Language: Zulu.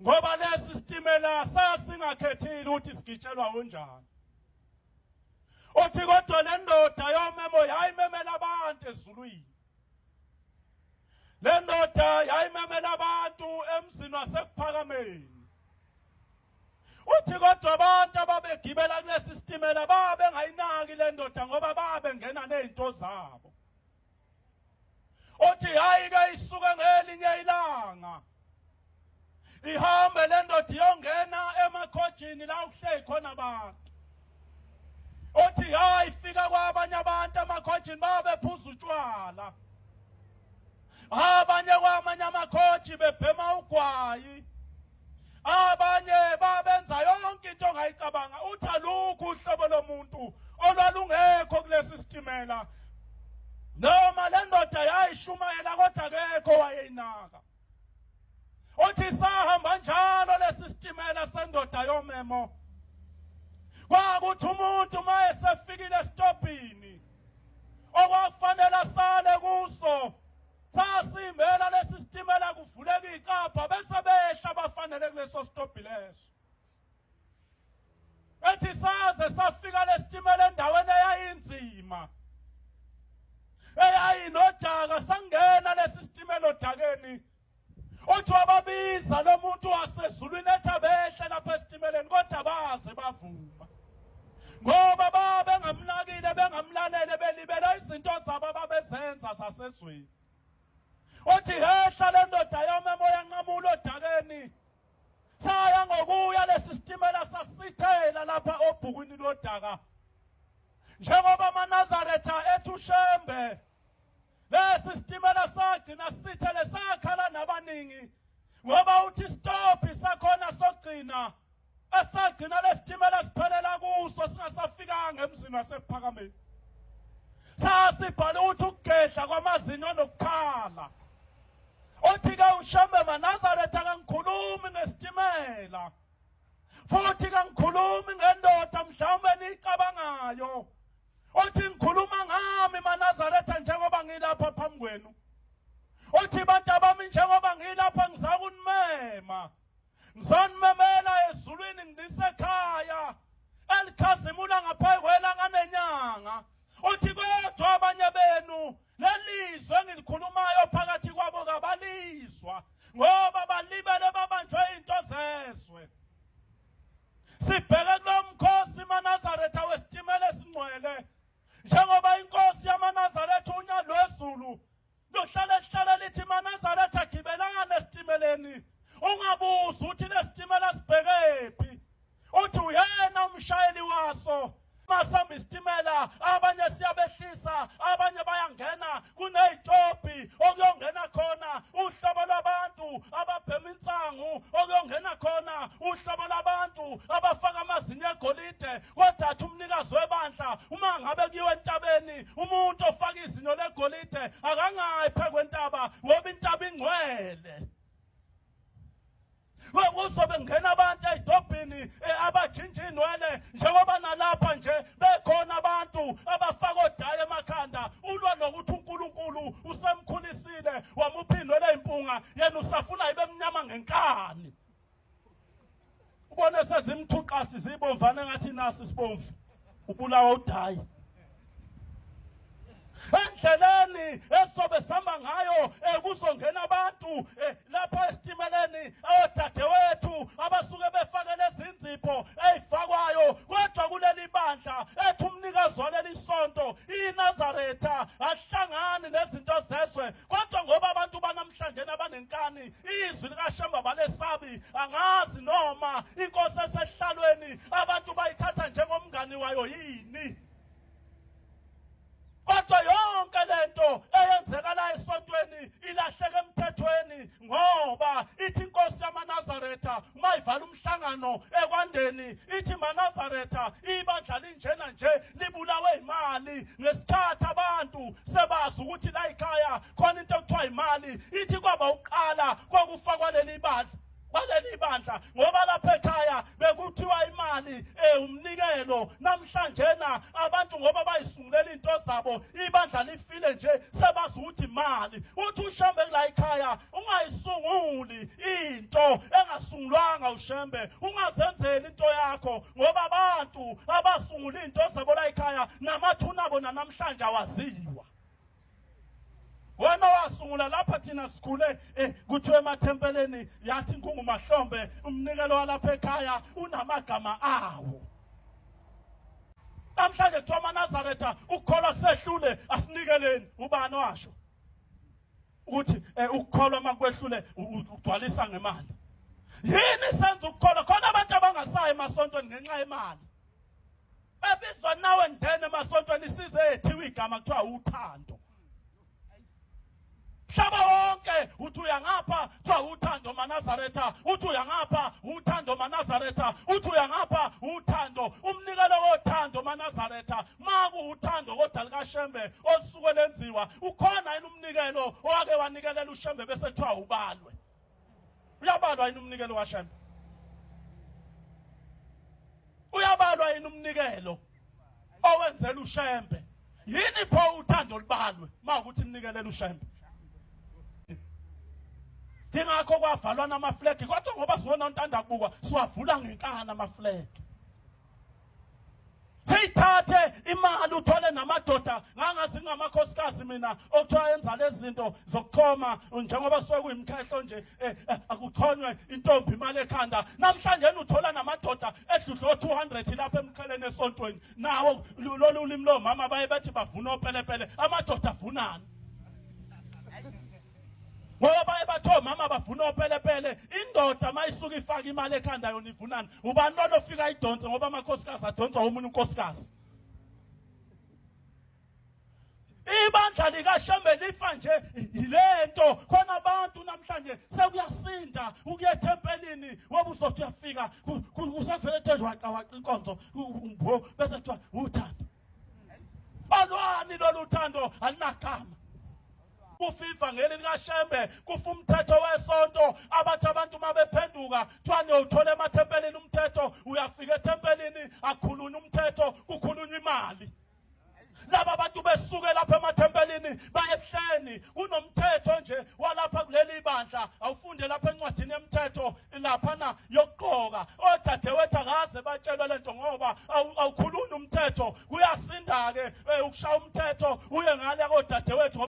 Ngoba lesi sitimela sasingakhethile ukuthi sigitshelwa unjani. Uthi kodwa le ndoda yomemo yayimemela abantu ezulwini. Le ndoda yayimemela abantu emzini wasekuphakameni. Uthi kodwa abantu ababegibela kulesi sitimela babengayinaki le ndoda ngoba babengena nezinto zabo. Uthi hayi ke isuke ngelinye ilanga. Ihambe le ndoda iyongena emakhojini la kuhleli khona abantu. Uthi hayi ifika kwabanye abantu emakhojini babephuza utshwala. Abanye kwamanye amakhoji bebhema ugwayi. Abanye babenza yonke into ongayicabanga. Uthi alukho uhlobo lomuntu olwalungekho kulesi sitimela. Noma le ndoda yayishumayela kodwa akekho wayeyinaka. Uthi sahamba njalo lesi sitimela sendoda yomemo. Kwakuthi umuntu uma esefikile esitobhini okwakufanele asale kuso sasimbela lesi sitimela kuvuleka icapha bese behla abafanele kuleso sitobhi leso. Ethi saze safika lesitimela endaweni eyayinzima eyayinodaka sangena lesi sitimela odakeni. Uthi wababiza lo muntu wasezulwini ethi abehle lapha esitimeleni kodwa baze bavuma ngoba babengamnakile bengamlalele belibele izinto zabo ababezenza zasezweni. Uthi hehla le ndoda yami emoya nqamula odakeni saya ngokuya lesi sitimela sasithela lapha obhukwini lodaka njengoba amaNazaretha ethi uShembe lesi sitimela sagcina sithele sakhala nabaningi ngoba uthi stop sakhona sokugcina esagcina lesitimela siphelela kuso singasafikanga emzini wasekuphakameni. Sasibhala ukuthi ukugedla kwamazinyo nokukhala. Uthi ke uShembe maNazaretha kangikhulumi ngesitimela futhi kangikhulumi ngendoda mhlawumbe niyicabangayo. Uthi ngikhuluma ngami maNazaretha njengoba ngilapha phambi kwenu. Uthi bantu abami njengoba ngilapha ngizakunimema. Ngizonimemela ezulwini nginisekhaya elikhazimula ngaphambi kwelanga nenyanga. Uthi kodwa abanye benu lelizwe engilikhulumayo phakathi kwabo kabalizwa ngoba balibele babanjwe into zezwe. Sibheke kulo mkhosi maNazaretha wesitimela esingcwele njengoba inkosi yamaNazaretha uNyazi lwezulu Lohlale lihlale lithi maNazaretha gibelani esitimeleni. Ungabuzi ukuthi lesitimela sibhekephi. Uthi uyena umshayeli waso. Masihamba isitimela abanye siyabehlisa abanye bayangena kuney'tobhi okuyongena khona uhlobo lwabantu ababhema insangu okuyongena khona uhlobo lwabantu abafaka amazinyo egolide kodwa athi umnikazi webandla uma ngabe kuyiwe entabeni umuntu ofaka izinyo legolide akangayi phe kwentaba ngoba intaba ingcwele. Kuzobe kungena abantu ey'tobhini abajinja iy'nwele njengoba nalapha nje bekhona abantu abafaka odayi emakhanda ulwa nokuthi uNkulunkulu usemkhulisile wamupha iy'nwele ey'mpunga yena usafuna ibe mnyama ngenkani. Ubone sezimthuqasi zibomvana engathi nasi isibomvu ubulawa udayi. Endleleni esobe sihamba ngayo kuzongena abantu lapha esitimeleni odadewethu abasuke befake lezinzipho eyifakwayo kodwa kuleli bandla ethi umnikazi waleli sonto iNazaretha ahlangani nezinto zezwe kodwa ngoba abantu banamhlanje nabanenkani izwi likaShembe balesabi angazi noma inkosi esehlalweni abantu bayithatha njengomngani wayo yini. Kodwa yonke lento eyenzeka la esontweni ilahleka emthethweni ngoba ithi inkosi yamaNazaretha uma ivala umhlangano ekwandeni ithi maNazaretha ibandla linjena nje libulawe imali ngesikhathi abantu sebazi ukuthi la ekhaya khona into ekuthiwa imali ithi kwaba uqala kwakufakwa leli bandla. Baleli bandla ngoba lapha ekhaya bekuthiwa imali umnikelo. Namhlanje na abantu ngoba bayisungulela into zabo, ibandla lifile nje, sebazi ukuthi imali. Uthi uShembe kula ekhaya ungayisunguli into engasungulwanga uShembe, ungazenzeli into yakho, ngoba abantu abasungula into zabo la ekhaya namathuna abo namhlanje awaziwa. Wena wasungula lapha, thina sikhule kuthiwe emathempeleni yathi inkungu mahlombe, umnikelo walapha ekhaya unamagama awo. Namhlanje kuthiwa amaNazaretha ukukholwa kusehlule, asinikeleni. Ubani washo ukuthi ukukholwa makwehlule ugcwalisa ngemali? Yini senza ukukholwa? Khona abantu abangasayi emasontweni ngenxa yemali. Ebizwa nawe ndene emasontweni isize ethiwa igama kuthiwa uthando. Mhlaba wonke uthi uyangapha kuthiwa uthando maNazaretha, uthi uyangapha uthando maNazaretha, uthi uyangapha uthando, umnikelo wothando maNazaretha. Makuwuthando kodwa likaShembe olusuke lenziwa, ukhona yini umnikelo owake wanikelela uShembe bese kuthiwa ubalwe? Uyabalwa yini umnikelo kaShembe? Uyabalwa yini umnikelo owenzela uShembe? Yini pho uthando lubalwe mawukuthi nikelela uShembe? Ingakho kwavalwa namaflegi, kodwa ngoba siwona untanda kubukwa siwavula ngenkani amaflegi. Seyithathe imali uthole namadoda ngangazi ngamakhosikazi mina okuthiwa yenza lezi zinto zokuchoma, njengoba suke kuyimkhehlo nje akuchonywe intombi imali ekhanda. Namhlanje uthola namadoda edludla o-200 lapha emqheleni esontweni. Nawo lolu ulimi lomama baye bathi bavuna opelepele, amadoda avunani? Ngoba baye bathi omama bavuna opelepele, indoda mayisuka ifaka imali ekhanda yona ivunani? Ubani lona ofika idonse? Ngoba amakhosikazi adonswa omunye unkosikazi. Ibandla likaShembe lifa nje yilento. Khona abantu namhlanje sekuyasinda ukuya ethempelini, ngoba uzothi uyafika kusevele ethe waqa waqa inkonzo bese kuthiwa uthando. Alwani lolu thando, alinagama. Kufa ivangeli likaShembe, kufa umthetho wesonto. Abathi abantu uma bephenduka kuthiwa niyowuthola emathempelini umthetho. Uyafika ethempelini akhulunywa umthetho, kukhulunywa imali. Laba abantu besuke lapha emathempelini baye ebuhleni. Kunomthetho nje walapha kuleli bandla, awufunde lapha encwadini yemthetho laphana yokugqoka. Odadewethu akaze batshelwe lento ngoba awukhuluni umthetho. Kuyasinda-ke ukushaya umthetho uye ngale kodadewethu.